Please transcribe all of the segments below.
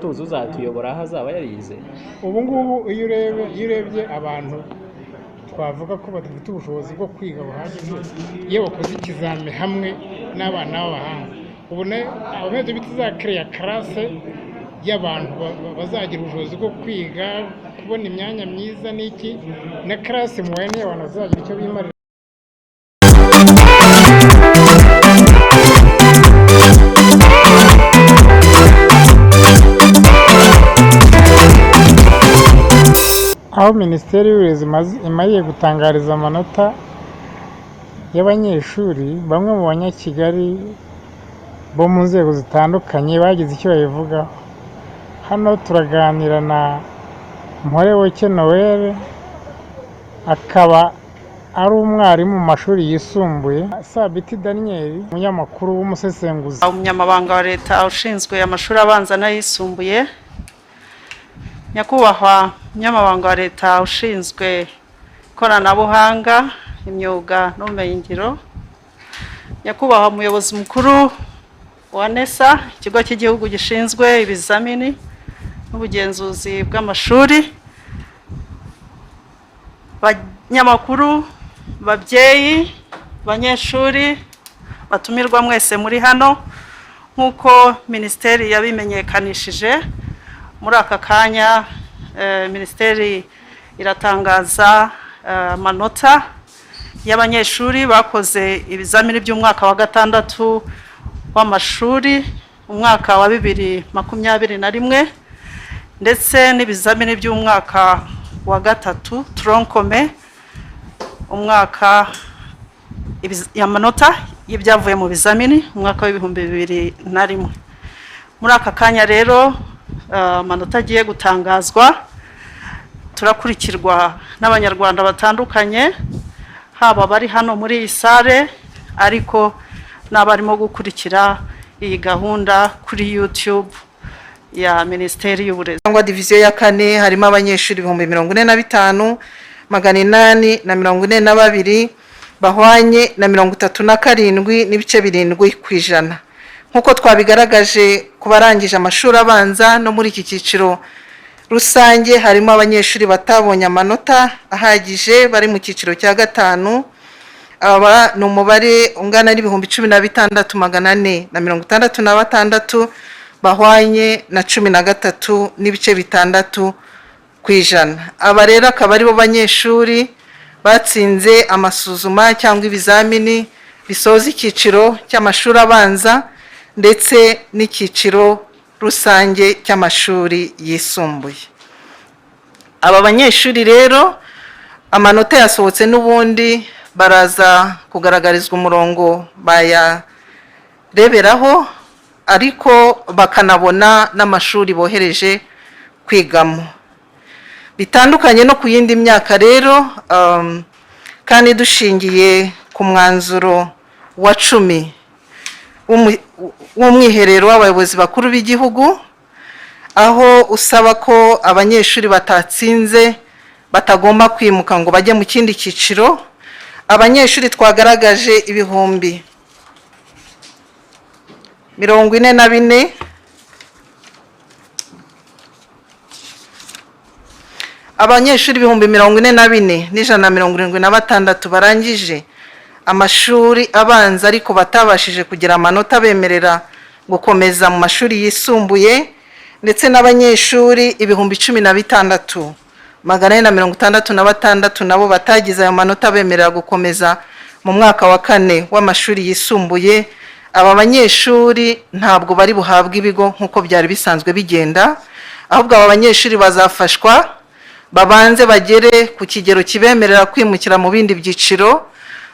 tuzi uzatuyobora aho azaba yarize. Ubu ngubu iyo urebye abantu twavuga ko badafite ubushobozi bwo kwiga buhagije, iyo bakoze ikizami hamwe n'abana b'abahanga, ubu abameze bita classe y'abantu bazagira ubushobozi bwo kwiga, kubona imyanya myiza n'iki, na classe moyenne y'abantu bazagira icyo bimarira. Aho Minisiteri y'Uburezi imariye gutangariza amanota y'abanyeshuri, bamwe mu Banyakigali bo mu nzego zitandukanye bagize icyo babivugaho. Hano turaganira na Mporeboke Noel, akaba ari umwarimu mu mashuri yisumbuye, Sabiti Daniel, umunyamakuru w'umusesenguzi. Umunyamabanga wa Leta ushinzwe amashuri abanza n'ayisumbuye, Nyakubahwa Umunyamabanga wa Leta ushinzwe ikoranabuhanga, imyuga n'ubumenyingiro, Nyakubahwa Umuyobozi Mukuru wa NESA, Ikigo cy'Igihugu gishinzwe ibizamini n'ubugenzuzi bw'amashuri, banyamakuru, babyeyi, banyeshuri, batumirwa mwese muri hano, nk'uko minisiteri yabimenyekanishije muri aka kanya, minisiteri iratangaza amanota y'abanyeshuri bakoze ibizamini by'umwaka wa gatandatu w'amashuri, umwaka wa 2021, ndetse n'ibizamini by'umwaka wa gatatu, tronc commun, umwaka amanota y'ibyavuye mu bizamini umwaka wa 2001. Muri aka kanya rero amanota agiye gutangazwa, turakurikirwa n'Abanyarwanda batandukanye, haba abari hano muri iyi salle, ariko n'abarimo gukurikira iyi gahunda kuri YouTube ya Minisiteri y'Uburezi. Cyangwa diviziyo ya kane harimo abanyeshuri 45,842, bahwanye na 37.7%. Nk'uko twabigaragaje ku barangije amashuri abanza, no muri iki cyiciro rusange harimo abanyeshuri batabonye amanota ahagije bari mu cyiciro cya gatanu. Aba ni umubare ungana na 16,466, bahwanye na 13.6%. Aba rero akaba aribo banyeshuri batsinze amasuzuma cyangwa ibizamini bisoza icyiciro cy'amashuri abanza ndetse n'icyiciro rusange cy'amashuri yisumbuye. Aba banyeshuri rero amanota yasohotse, n'ubundi baraza kugaragarizwa umurongo bayareberaho, ariko bakanabona n'amashuri bohereje kwigamo. Bitandukanye no ku yindi myaka rero, kandi dushingiye ku mwanzuro wa 10 w'umwiherero w'abayobozi bakuru b'igihugu, aho usaba ko abanyeshuri batatsinze batagomba kwimuka ngo bajye mu kindi cyiciro, abanyeshuri twagaragaje 44,000, abanyeshuri 44,176 barangije amashuri abanza ariko batabashije kugira amanota bemerera gukomeza mu mashuri yisumbuye, ndetse n'abanyeshuri 16,466 nabo batagize ayo manota bemerera gukomeza mu mwaka wa kane w'amashuri yisumbuye. Aba banyeshuri ntabwo bari buhabwe ibigo nk'uko byari bisanzwe bigenda, ahubwo aba banyeshuri bazafashwa babanze bagere ku kigero kibemerera kwimukira mu bindi byiciro.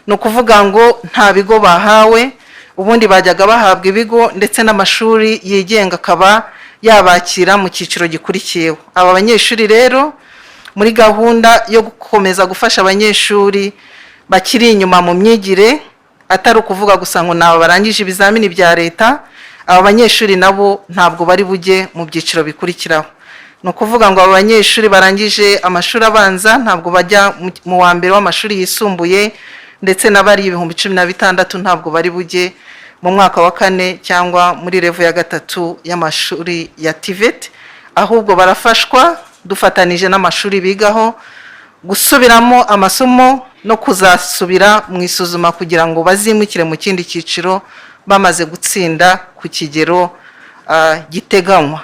Ni ukuvuga ngo nta bigo bahawe. Ubundi bajyaga bahabwa ibigo ndetse n'amashuri yigenga akaba yabakira mu cyiciro gikurikiyeho. Aba banyeshuri rero, muri gahunda yo gukomeza gufasha abanyeshuri bakiri inyuma mu myigire, atari ukuvuga gusa ngo ni aba barangije ibizamini bya leta, aba banyeshuri nabo ntabwo bari bujye mu byiciro bikurikiraho. Ni ukuvuga ngo aba banyeshuri barangije amashuri abanza ntabwo bajya mu wa mbere w'amashuri yisumbuye, ndetse n'abari 16,000 ntabwo bari bujye mu mwaka wa kane cyangwa muri level ya gatatu y'amashuri ya TVET, ahubwo barafashwa dufatanije n'amashuri bigaho gusubiramo amasomo no kuzasubira mu isuzuma kugira ngo bazimukire mu kindi cyiciro bamaze gutsinda ku kigero giteganywa.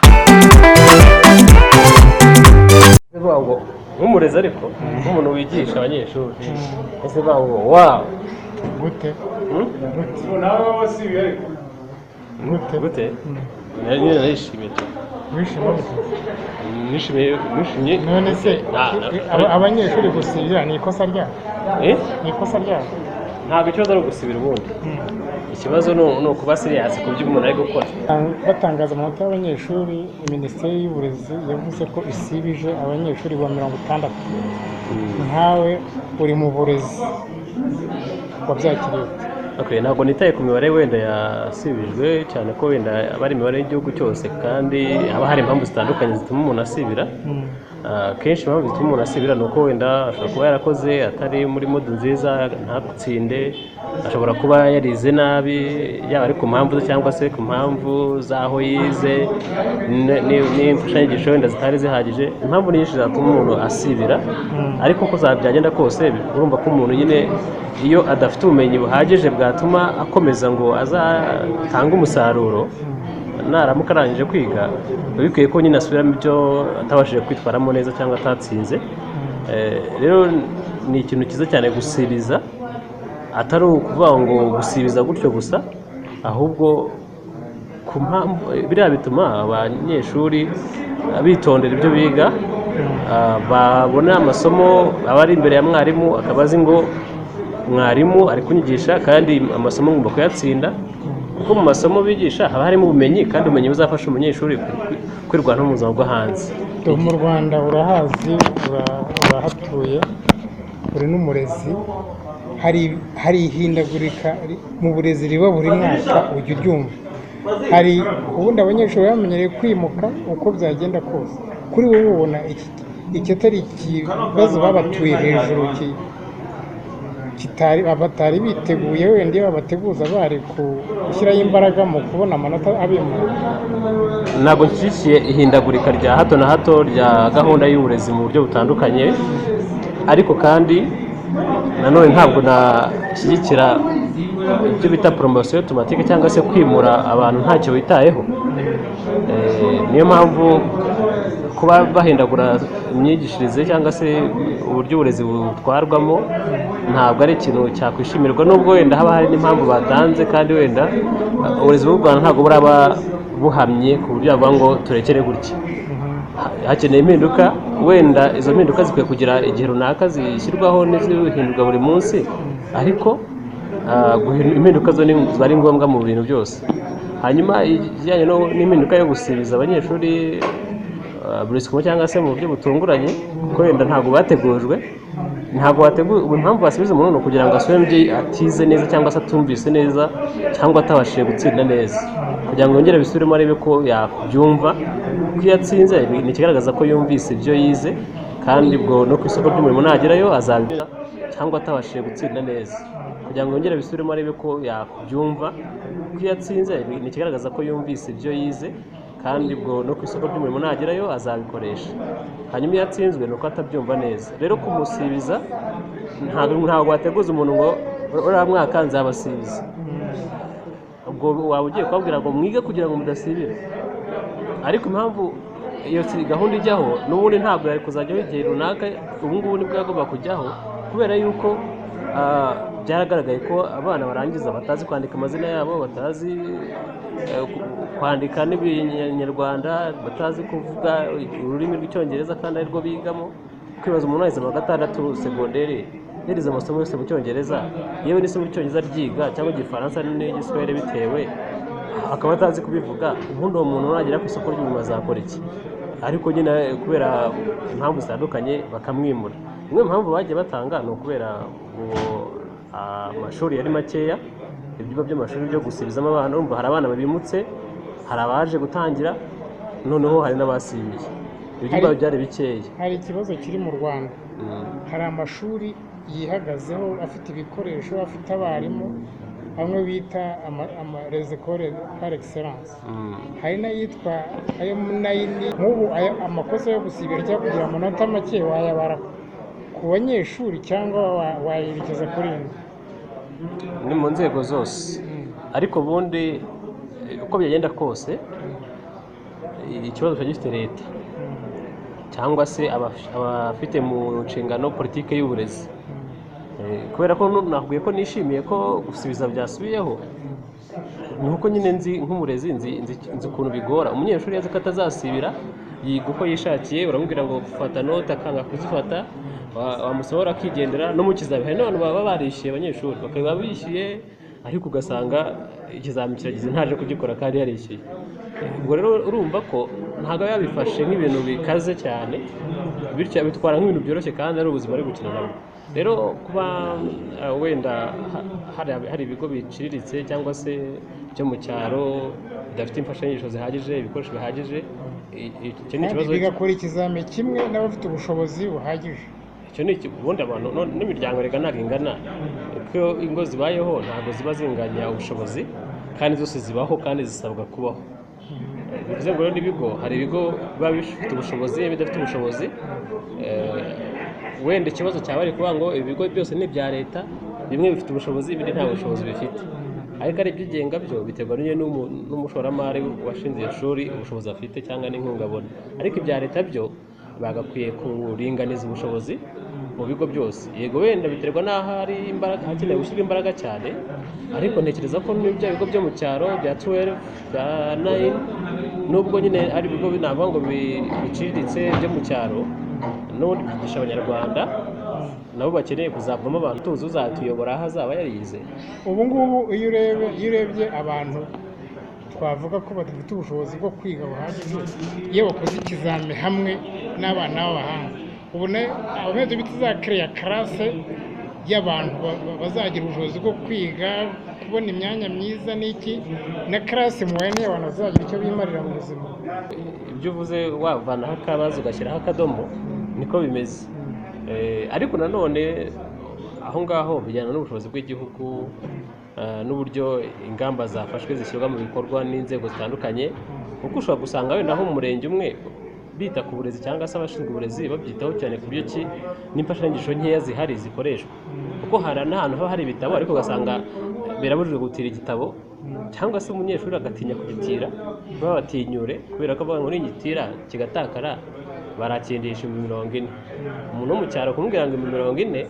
Bivuga ngo nk'umurezi, ariko nk'umuntu wigisha abanyeshuri, ese bivuga ngo wow. Gute? Hmm? Gute? Gute? Nyine narishimiye cyane. Wishimye gute? Nishimiye, nishimye. None se abanyeshuri gusibira ni ikosa ryabo? Eh? Ni ikosa ryabo? Ntabwo ikibazo ari ugusibira. Ubundi ikibazo ni ukuba serious ku byo umuntu ari gukora. Batangaza amanota y'abanyeshuri, Minisiteri y'Uburezi yavuze ko isibije abanyeshuri ba 60. Nkawe uri mu burezi, wabyakiriye ute? Okay, ntabwo nitaye ku mibare wenda yasibijwe cyane, ko wenda aba ari imibare y'igihugu cyose, kandi haba hari impamvu zitandukanye zituma umuntu asibira. Kenshi impamvu zituma umuntu asibira ni uko wenda ashobora kuba yarakoze atari muri mood nziza ntatsinde, ashobora kuba yarize nabi, yaba ari ku mpamvu ze cyangwa se ku mpamvu z'aho yize n'imfashanyigisho wenda zitari zihagije. Impamvu ni nyinshi zatuma umuntu asibira, ariko uko byagenda kose, urumva ko umuntu nyine iyo adafite ubumenyi buhagije bwatuma akomeza ngo azatange umusaruro naramuka arangije kwiga, biba bikwiye ko nyine asubiramo ibyo atabashije kwitwaramo neza cyangwa atatsinze. Rero ni ikintu cyiza cyane gusibiza, atari ukuvuga ngo gusibiza gutyo gusa, ahubwo ku mpamvu biriya bituma abanyeshuri bitondera ibyo biga, babona amasomo aba ari imbere ya mwarimu, akaba azi ngo mwarimu ari kunyigisha kandi amasomo ngomba kuyatsinda, kuko mu masomo bigisha haba harimo ubumenyi, kandi ubumenyi buzafasha umunyeshuri kwirwanaho mu buzima bwo hanze. Mu Rwanda urahazi, urahatuye, uri n'umurezi. Hari ihindagurika mu burezi riba buri mwaka, ujya uryumva. Hari ubundi abanyeshuri bamenyereye kwimuka uko byagenda kose. Kuri wowe ubona iki atari ikibazo babatuye hejuru kitari batari biteguye? Wenda iyo babateguza bari gushyiraho imbaraga mu kubona amanota abimura. Ntabwo nshyigikiye ihindagurika rya hato na hato rya gahunda y'uburezi mu buryo butandukanye, ariko kandi nanone ntabwo nashyigikira ibyo bita promotion automatique cyangwa se kwimura abantu ntacyo witayeho. Niyo mpamvu kuba bahindagura imyigishirize cyangwa se uburyo uburezi butwarwamo ntabwo ari ikintu cyakwishimirwa, nubwo wenda haba hari n'impamvu batanze, kandi wenda uburezi bw'u Rwanda ntabwo buraba buhamye ku buryo bavuga ngo turekere gutya. Hakeneye impinduka. Wenda izo mpinduka zikwiye kugira igihe runaka zishyirwaho n'izihindurwa buri munsi, ariko impinduka zo ziba ari ngombwa mu bintu byose. Hanyuma ikijyanye n'impinduka yo gusibiza abanyeshuri brusquement cyangwa se mu buryo butunguranye, kuko wenda ntabwo bategujwe, ntabwo bateguye. Ubu impamvu basubiza umuntu ni ukugira ngo asubire mu byo atize neza cyangwa se atumvise neza cyangwa atabashije gutsinda neza, kugira ngo yongere abisubiremo arebe ko yabyumva. Kuko iyo atsinze ni ikigaragaza ko yumvise ibyo yize, kandi ubwo no ku isoko ry'umurimo nagerayo azabimenya, cyangwa atabashije gutsinda neza, kugira ngo yongere abisubiremo arebe ko yabyumva. Kuko iyo atsinze ni ikigaragaza ko yumvise ibyo yize, kandi ubwo no ku isoko ry'umurimo nagerayo azabikoresha. Hanyuma iyo atsinzwe ni uko atabyumva neza. Rero kumusibiza, ntabwo wateguza umuntu ngo uriya mwaka nzabasibiza. Ubwo waba ugiye kubabwira ngo mwige kugira ngo mudasibira. Ariko impamvu iyo gahunda ijyaho, n'ubundi ntabwo yari kuzajyaho igihe runaka, ubu ngubu nibwo yagomba kujyaho, kubera yuko byaragaragaye ko abana barangiza batazi kwandika amazina yabo, batazi kwandika n'ibinyarwanda, batazi kuvuga ururimi rw'Icyongereza kandi arirwo bigamo. Kwibaza umuntu wese mu wa gatandatu segonderi yarize amasomo yose mu Cyongereza, yewe n'isomo ry'Icyongereza ryiga cyangwa Igifaransa n'Igiswahili bitewe, akaba atazi kubivuga, ubundi uwo muntu nagera ku isoko ry'umurimo azakora iki? Ariko nyine kubera impamvu zitandukanye bakamwimura. Imwe mu mpamvu bagiye batanga ni ukubera ngo amashuri yari makeya, ibyumba by'amashuri byo gusibizamo abana. Urumva hari abana bimutse, hari abaje gutangira, noneho hari n'abasibiye, ibyumba byari bikeya. Hari ikibazo kiri mu Rwanda. Hari amashuri yihagazeho, afite ibikoresho, afite abarimu. Amwe bita les écoles par excellence, hari n'ayitwa ayo nine. Nk'ubu amakosa yo gusibira cyangwa kugira amanota make wayabara ku banyeshuri cyangwa wayerekeza kuri indi? Ni mu nzego zose, ariko ubundi uko byagenda kose ikibazo kiba gifite leta cyangwa se abafite mu nshingano politiki y'uburezi. Kubera ko nakubwiye ko nishimiye ko gusubiza byasubiyeho, ni uko nyine nzi nk'umurezi, nzi ukuntu bigora umunyeshuri azi ko atazasibira, yiga uko yishakiye. Uramubwira ngo fata note akanga kuzifata, wamusohora akigendera. No mu kizami hari n'abantu baba barishyuye, abanyeshuri bakaba bishyuye, ariko ugasanga ikizami kirageze ntaje kugikora kandi yarishyuye. Ubwo rero urumva ko ntabwo aba yabifashe nk'ibintu bikaze cyane, bityo abitwara nk'ibintu byoroshye kandi ari ubuzima ari gukina nabwo. Rero kuba wenda hari ibigo biciriritse cyangwa se byo mu cyaro bidafite imfashanyigisho zihagije, ibikoresho bihagije, icyo ni Kandi ikibazo. bigakora ikizami kimwe n'abafite ubushobozi buhagije. Icyo ni ubundi abantu n'imiryango reka ntabwo ingana. Uko ingo zibayeho ntabwo ziba zinganya ubushobozi, kandi zose zibaho kandi zisabwa kubaho. Bivuze ngo rero n'ibigo, hari ibigo biba bifite ubushobozi n'ibidafite ubushobozi. Wenda ikibazo cyaba ari ukuvuga ngo ibigo byose ni ibya leta, bimwe bifite ubushobozi, ibindi nta bushobozi bifite, ariko ari ibyigenga byo biterwa nyine n'umushoramari washinze iryo shuri, ubushobozi afite cyangwa n'inkunga abona. Ariko ibya leta byo bagakwiye kuringaniza ubushobozi mu bigo byose. Yego, wenda biterwa n'aho hari imbaraga, hakenewe gushyirwa imbaraga cyane, ariko ntekereza ko n'ibya bigo byo mu cyaro bya 12, bya 9, nubwo nyine ari ibigo navuga ngo biciriritse byo mu cyaro, n'ubundi byigisha Abanyarwanda nabo bakeneye kuzavamo abantu tuzi uzatuyobora aho azaba yarize. Ubu ngubu iyo urebye abantu twavuga ko badafite ubushobozi bwo kwiga buhagije, iyo bakoze ikizami hamwe n'abana b'abahanga, ubu abameze bita za kereya classe y'abantu bazagira ubushobozi bwo kwiga, kubona imyanya myiza n'iki, na classe moyenne y'abantu bazagira icyo bimarira mu buzima. Ibyo uvuze, wavanaho akabazo ugashyiraho akadomo, niko bimeze. Ariko nanone aho ngaho bijyana n'ubushobozi bw'igihugu, n'uburyo ingamba zafashwe zishyirwa mu bikorwa n'inzego zitandukanye, kuko ushobora gusanga wenda aho mu murenge umwe bita ku burezi cyangwa se abashinzwe uburezi babyitaho cyane, ku buryo ki n'imfashanyigisho nkeya zihari zikoreshwa, kuko hari n'ahantu haba hari ibitabo ariko ugasanga birabujijwe gutira igitabo, cyangwa se umunyeshuri agatinya kugitira, babatinyure kubera ko bavuga ngo ningitira kigatakara barakindisha 40,000. Umuntu wo mu cyaro kumubwira ngo 40,000,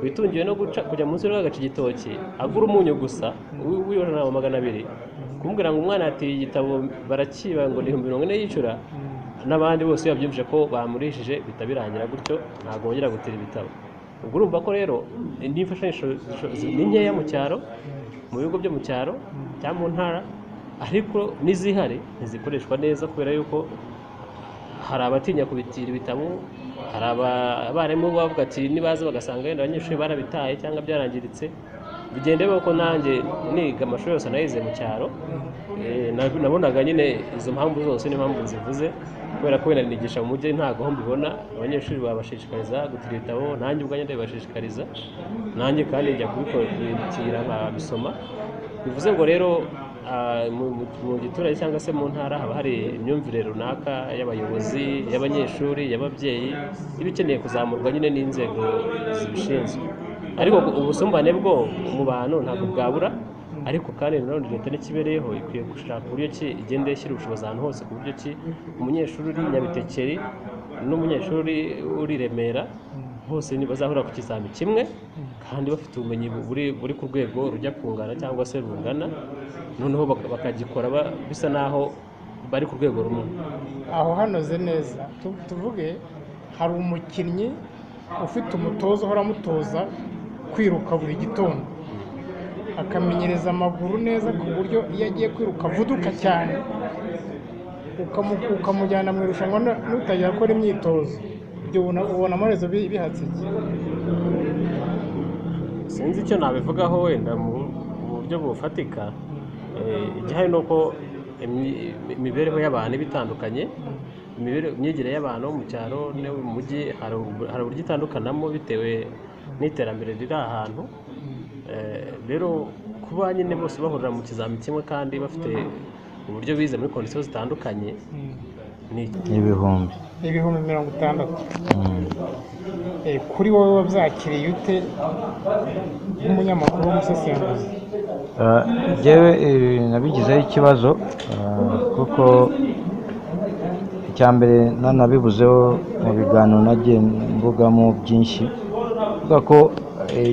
witungiwe no guca kujya munsi y'urugo agaca igitoki agura umunyu gusa w'ijana na 200, kumubwira ngo umwana yatiye igitabo barakiba ngo ni 40,000 yishyura, n'abandi bose iyo babyumvise ko bamurishije bihita birangira gutyo, ntabwo bongera gutira ibitabo. Ubwo urumva ko rero n'imfashanyigisho ni nkeya mu cyaro, mu bigo byo mu cyaro cyangwa mu ntara, ariko n'izihari ntizikoreshwa neza kubera yuko hari abatinya kubitira ibitabo, hari abarimu bavuga ati nibaza bagasanga wenda abanyeshuri barabitaye cyangwa byarangiritse. Bigenda bibaho ko nanjye niga amashuri yose nayize mu cyaro, nabonaga nyine izo mpamvu zose n'impamvu nzivuze, kubera ko wenda nigisha mu mujyi ntabwo aho mbibona abanyeshuri babashishikariza gutira ibitabo. Nanjye ubwanjye ndabibashishikariza, nanjye kandi njya kubitira nkabisoma. Bivuze ngo rero mu giturage cyangwa se mu ntara haba hari imyumvire runaka y'abayobozi, y'abanyeshuri, y'ababyeyi, iba ikeneye kuzamurwa nyine n'inzego zibishinzwe. Ariko ubusumbane bwo mu bantu ntabwo bwabura, ariko kandi nanone leta n'ikibereyeho ikwiye gushaka uburyo ki igenda ishyira ubushobozi ahantu hose, ku buryo ki umunyeshuri uri Nyabitekeri n'umunyeshuri uri i Remera bose bazahurira ku kizami kimwe kandi bafite ubumenyi buri ku rwego rujya kungana cyangwa se rungana, noneho bakagikora bisa naho bari ku rwego rumwe. Aho hanoze neza. Tuvuge hari umukinnyi ufite umutoza uhora amutoza kwiruka buri gitondo, akamenyereza amaguru neza ku buryo iyo agiye kwiruka avuduka cyane, ukamujyana mu irushanwa nutajya akora imyitozo, ibyo ubona amaherezo bihatse iki? Sinzi icyo nabivugaho wenda mu buryo bufatika. Igihari ni uko imibereho y'abantu iba itandukanye, imyigire y'abantu mu cyaro no mu mujyi hari uburyo itandukanamo bitewe n'iterambere riri ahantu. Rero Kuba nyine bose bahurira mu kizami kimwe kandi bafite uburyo bize muri conditions zitandukanye ni Ibihumbi 60,000. Kuri wowe wabyakiriye ute nk'umunyamakuru w'umusesenguzi? Njyewe nabigizeho ikibazo, kuko icya mbere nanabibuzeho mu biganiro nagiye mvugamo byinshi, mvuga ko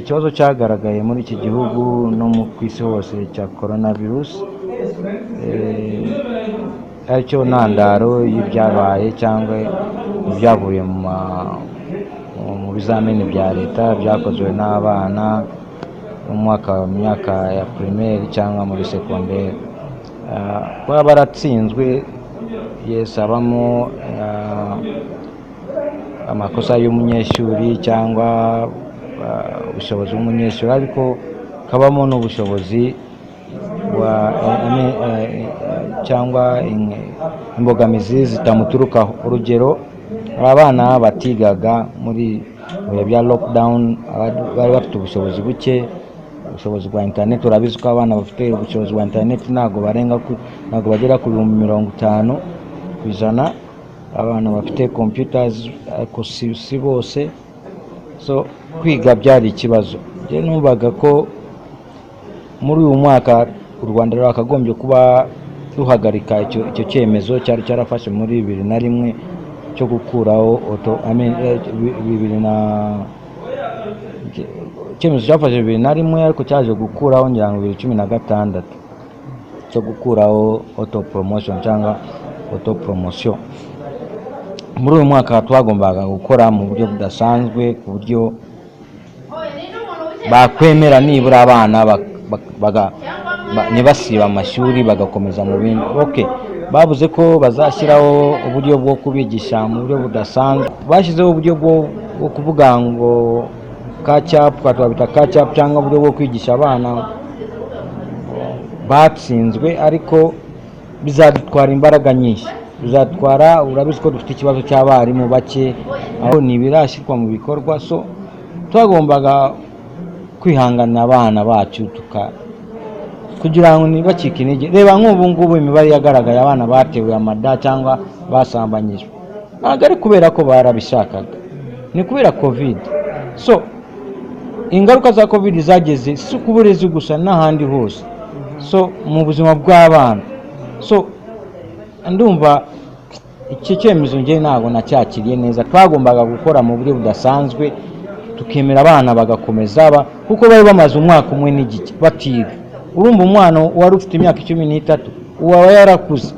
ikibazo cyagaragaye muri iki gihugu no mu ku isi hose cya coronavirus, aricyo ntandaro y'ibyabaye cyangwa ibyavuye mu bizamini bya leta byakozwe n'abana mu mwaka, mu myaka ya primaire cyangwa muri secondaire. Kuba baratsinzwe, yes, habamo amakosa y'umunyeshuri cyangwa ubushobozi bw'umunyeshuri, ariko kabamo n'ubushobozi bwa I mean, cyangwa imbogamizi zitamuturukaho. Urugero, hari abana batigaga muri bihe bya lockdown, bari bafite ubushobozi buke, ubushobozi bwa internet. Urabizi ko abana bafite ubushobozi bwa internet ntabwo barenga ntabwo bagera ku 50,000% abana bafite computers, ariko si bose. So kwiga byari ikibazo. Njye numvaga ko muri uyu mwaka u Rwanda rwakagombye kuba ruhagarika icyo cyemezo cyari cyarafashe muri 2001 cyo gukuraho auto, I mean, bibiri na icyemezo cyafashe 2001, ariko cyaje gukuraho ngira ngo 2016, cyo gukuraho auto promotion cyangwa auto promotion. Muri uyu mwaka twagombaga gukora mu buryo budasanzwe, ku buryo bakwemera nibura abana ntibasibe amashuri, bagakomeza mu bindi. Okay, bavuze ko bazashyiraho uburyo bwo kubigisha mu buryo budasanzwe. Bashyizeho uburyo bwo kuvuga ngo catch up, twabita catch up, cyangwa uburyo bwo kwigisha abana batsinzwe, ariko bizadutwara imbaraga nyinshi, bizatwara, urabizi ko dufite ikibazo cy'abarimu bake, aho ntibirashyirwa mu bikorwa. So twagombaga kwihangana abana bacu kugira ngo ntibacike intege. Reba nk'ubu ngubu imibare yagaragaye, abana batewe amada cyangwa basambanyijwe, ntabwo ari kubera ko barabishakaga, ni kubera COVID. So ingaruka za COVID zageze si ku burezi gusa, n'ahandi hose, so mu buzima bw'abana. So ndumva iki cyemezo njye ntabwo nacyakiriye neza. Twagombaga gukora mu buryo budasanzwe, tukemera abana bagakomeza kuko bari bamaze umwaka umwe n'igice batiga. Urumva umwana wari ufite imyaka 13 ubu aba yarakuze.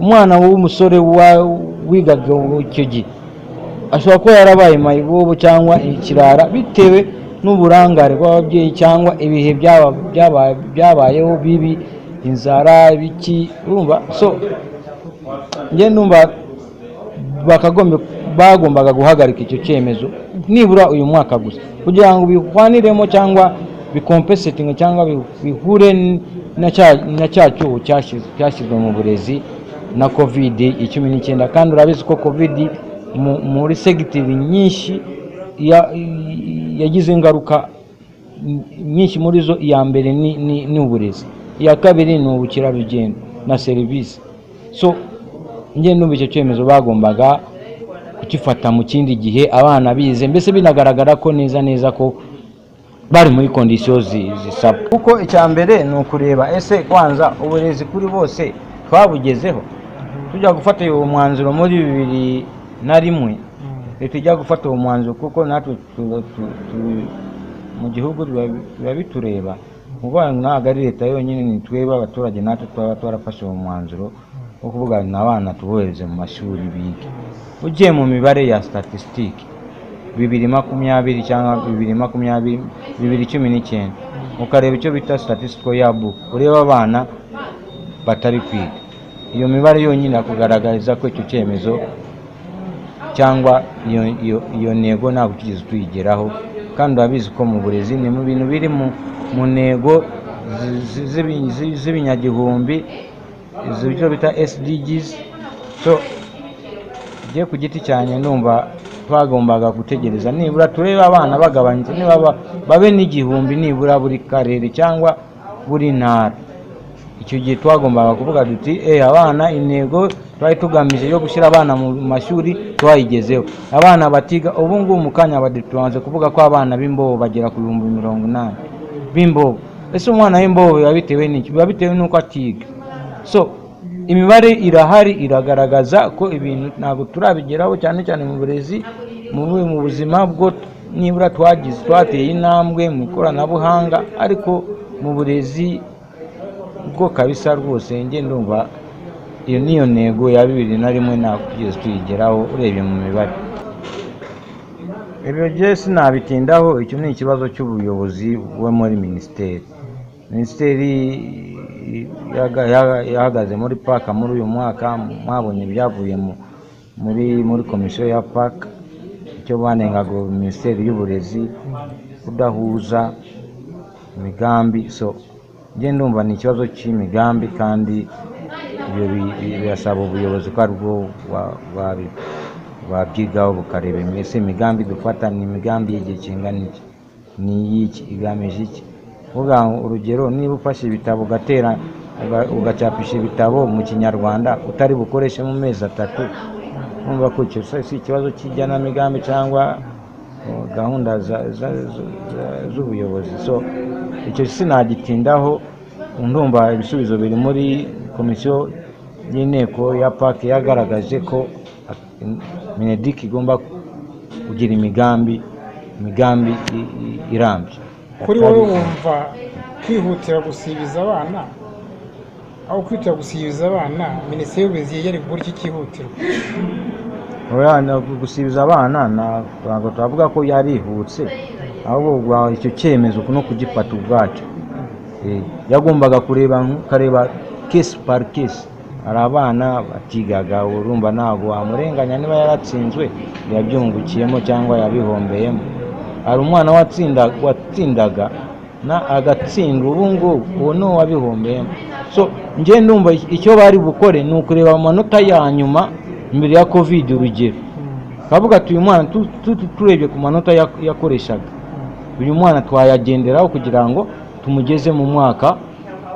Umwana w'umusore wigaga icyo gihe ashobora kuba yarabaye mayibobo cyangwa ikirara bitewe n'uburangare bw'ababyeyi cyangwa ibihe byabayeho bibi, inzara, ibiki, urumva. So njye ndumva bagombaga guhagarika icyo cyemezo nibura uyu mwaka gusa, kugira ngo bihwaniremo cyangwa bicompensatinge cyangwa bihure na cya cyuho cyashyizwe mu burezi na COVID-19. Kandi urabizi ko COVID muri segiteri nyinshi yagize ingaruka nyinshi. Muri zo iya mbere ni uburezi, iya kabiri ni ubukerarugendo na serivisi. So njye ndumva icyo cyemezo bagombaga kugifata mu kindi gihe abana bize, mbese binagaragara ko neza neza ko bari muri conditions zisabwa. Kuko icya mbere ni ukureba ese kwanza uburezi kuri bose twabugezeho? Tujya gufata uwo mwanzuro muri 2001, leta ijya gufata uwo mwanzuro, kuko natwe mu gihugu biba bitureba. Ukuvuga ngo ntabwo ari leta yonyine, ni twebwe abaturage natwe twaba twarafashe uwo mwanzuro wo kuvuga ngo abana tubohereze mu mashuri bige. Ugiye mu mibare ya statistique 2020 cyangwa 2020, 2019, ukareba icyo bita statistical yearbook, ureba abana batari kwiga, iyo mibare yonyine yakugaragariza ko icyo cyemezo cyangwa iyo ntego ntabwo tugeze tuyigeraho. Kandi urabizi ko mu burezi ni mu bintu biri mu ntego z'ibinyagihumbi, izo byo bita SDGs. So njye ku giti cyanjye ndumva twagombaga gutegereza nibura turebe abana bagabanyutse, niba babe n'igihumbi nibura buri karere cyangwa buri ntara. Icyo gihe twagombaga kuvuga duti: "Abana, intego twari tugamije yo gushyira abana mu mashuri twayigezeho." Abana batiga ubu ngubu, mu kanya tubanze kuvuga ko abana b'imbobo bagera ku 80,000 b'imbobo. Ese umwana w'imbobo biba bitewe n'iki? Biba bitewe n'uko atiga. So imibare irahari, iragaragaza ko ibintu ntabwo turabigeraho, cyane cyane mu burezi. Mu buzima bwo nibura twagize, twateye intambwe mu ikoranabuhanga, ariko mu burezi bwo kabisa rwose njye ndumva iyo niyo ntego ya 2001 ntabwo tugeze tuyigeraho urebye mu mibare. Ibyo byo sinabitindaho, icyo ni ikibazo cy'ubuyobozi bwo muri minisiteri. Minisiteri yahagaze muri PAC muri uyu mwaka, mwabonye ibyavuye muri komisiyo ya PAC, icyo banengaga Minisiteri y'Uburezi, kudahuza imigambi. So njye ndumva ni ikibazo cy'imigambi, kandi ibyo birasaba ubuyobozi ko aribwo wabyigaho, bukareba ese imigambi dufata ni imigambi y'igihe kingana iki, ni iy'iki, igamije iki? Vuga urugero, niba ufashe ibitabo ugatera ugacapisha ibitabo mu Kinyarwanda utari bukoreshe mu mezi 3, urumva ko icyo si ikibazo cy'igenamigambi cyangwa gahunda z'ubuyobozi. So icyo sinagitindaho, ndumva ibisubizo biri muri komisiyo y'inteko ya PAC yagaragaje ko MINEDUC igomba kugira imigambi irambye. Kuri wowe wumva kwihutira gusibiza abana, aho kwihutira gusibiza abana, Minisiteri y'Uburezi yari gukora iki cyihutirwa? Oya, gusibiza abana ntabwo twavuga ko yarihutse, ahubwo icyo cyemezo no kugifata ubwacyo, yagombaga kureba, kareba case par case. Hari abana batigaga, urumva ntabwo wamurenganya niba yaratsinzwe, yabyungukiyemo cyangwa yabihombeyemo. Hari umwana watsindaga na agatsindwa ubu ngubu, uwo ni uwabihombeyemo. So njye ndumva icyo bari bukore ni ukureba amanota ya nyuma mbere ya COVID, urugero kavuga ati: "Uyu mwana turebye ku manota yakoreshaga, uyu mwana twayagenderaho kugira ngo tumugeze mu mwaka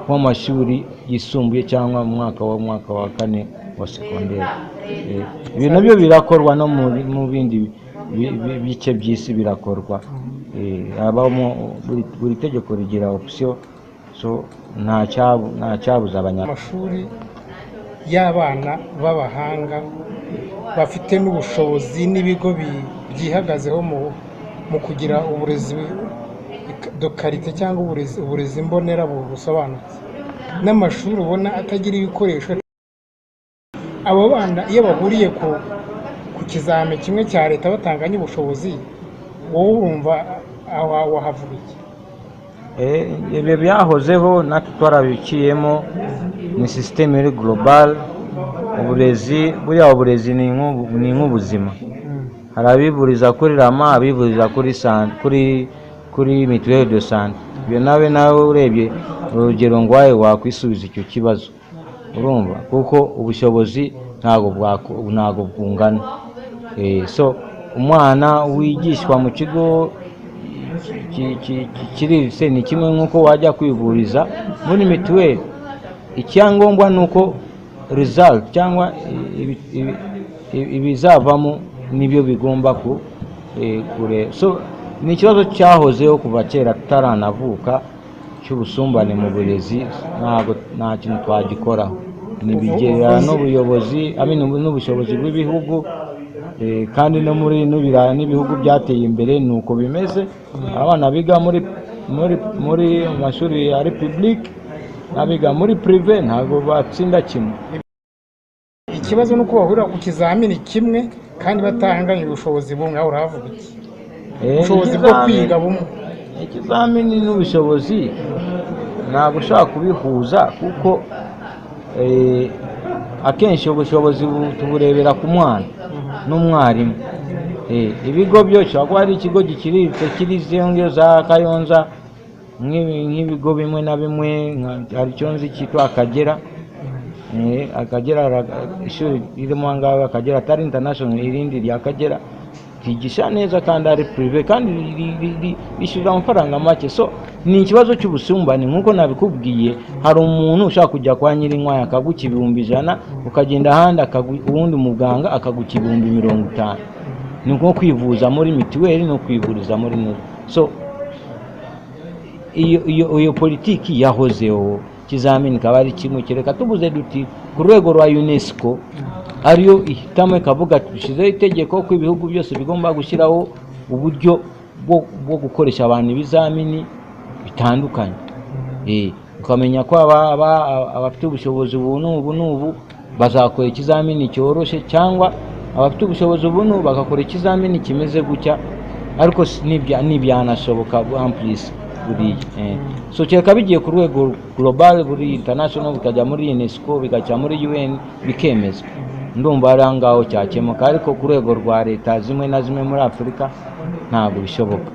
w'amashuri yisumbuye cyangwa mu mwaka wa kane wa segonderi." Ibi nabyo birakorwa no mu bindi bice by'isi birakorwa. Habamo buri tegeko rigira option, so nta cyabuza abanyarwanda. Amashuri y'abana b'abahanga bafite n'ubushobozi n'ibigo byihagazeho mu kugira uburezi de qualité cyangwa uburezi mbonera busobanutse, n'amashuri ubona atagira ibikoresho, abo bana iyo bahuriye ku kizami kimwe cya leta batanganya ubushobozi, wowe urumva aho wahavuga iki? Ibyo byahozeho, natwe twarabiciyemo, ni système iri global. Uburezi buriya, uburezi ni nk'ubuzima. Hari abivuriza kuri RAMA, abivuriza kuri mutuelle de santé. Ibyo nawe urebye urugero ngwaye wakwisubiza icyo kibazo, urumva, kuko ubushobozi ntabwo bwungana. So umwana wigishwa mu kigo kiciriritse ni kimwe nk'uko wajya kwivuriza muri mituweli. Icyangombwa ni uko result cyangwa ibizavamo nibyo bigomba kureba. So ni ikibazo cyahozeho kuva kera tutaranavuka cy'ubusumbane mu burezi, ntabwo nta kintu twagikoraho, ntibigererana n'ubuyobozi, I mean, n'ubushobozi bw'ibihugu. Kandi no muri n'ibihugu byateye imbere ni uko bimeze. Abana biga muri mashuri ya public n'abiga muri privé ntabwo batsinda kimwe. Ikibazo ni uko bahurira ku kizamini kimwe kandi batanganya ubushobozi bumwe. Aho urahavuga iki? Ubushobozi bwo kwiga bumwe. Ikizamini n'ubushobozi ntabwo ushobora kubihuza, kuko akenshi ubushobozi tuburebera ku mwana n'umwarimu. Ibigo byo bishobora kuba ari ikigo giciriritse kiri izo za Kayonza, nk'ibigo bimwe na bimwe, hari icyo nzi cyitwa Akagera. Akagera, ishuri ririmo aha ngaha, Akagera atari international, irindi rya Akagera ryigisha neza kandi ari privé, kandi rishyura amafaranga make. So Ni ikibazo cy'ubusumbane nk'uko nabikubwiye. Hari umuntu ushaka kujya kwa Nyirinkwaya akaguca 100,000, ukagenda ahandi uwundi muganga akaguca 50,000. Ni nko kwivuza muri mituweli no kwivuriza muri nubu. So iyo politiki yahozeho, ikizamini kaba ari kimwe, kereka tubuze duti ku rwego rwa UNESCO ariyo ihitamo ikavuga ati dushyizeho itegeko ko ibihugu byose bigomba gushyiraho uburyo bwo gukoresha abantu ibizamini bitandukanye. Ukamenya ko abafite ubushobozi ubu n'ubu n'ubu bazakora ikizamini cyoroshye, cyangwa abafite ubushobozi ubu n'ubu bagakora ikizamini kimeze gutya, ariko ntibyanashoboka en plus buriya. So kereka bigiye ku rwego global, buri international, bikajya muri UNESCO, bikajya muri UN, bikemezwa, ndumva ari aho ngaho cyakemuka. Ariko ku rwego rwa leta zimwe na zimwe muri Afurika ntabwo bishoboka.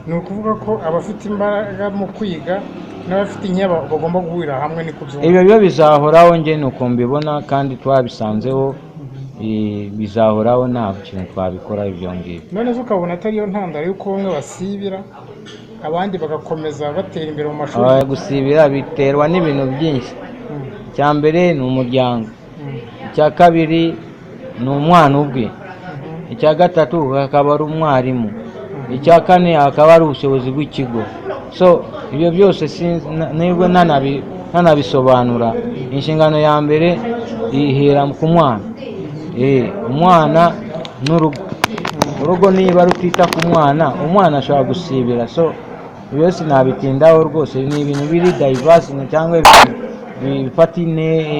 Ni ukuvuga ko abafite imbaraga mu kwiga n'abafite inke bagomba guhurira hamwe, niko byumva? Ibyo byo bizahoraho, njye ni uko mbibona, kandi twabisanzeho, bizahoraho, nta kintu twabikora ibyo ngibyo. None se ukabona atari yo ntandaro y'uko bamwe basibira abandi bagakomeza batera imbere mu mashuri? Gusibira biterwa n'ibintu byinshi. Icya mbere ni umuryango, icya kabiri ni umwana ubwe, icya gatatu hakaba ari umwarimu, icya kane hakaba ari ubushobozi bw'ikigo. So ibyo byose nibwo ntanabisobanura. Inshingano ya mbere ihera ku mwana. Umwana n'urugo. Urugo niba rutita ku mwana, umwana ashobora gusibira. So ibyo sinabitindaho rwose, ni ibintu biri diverse cyangwa ibintu bifata.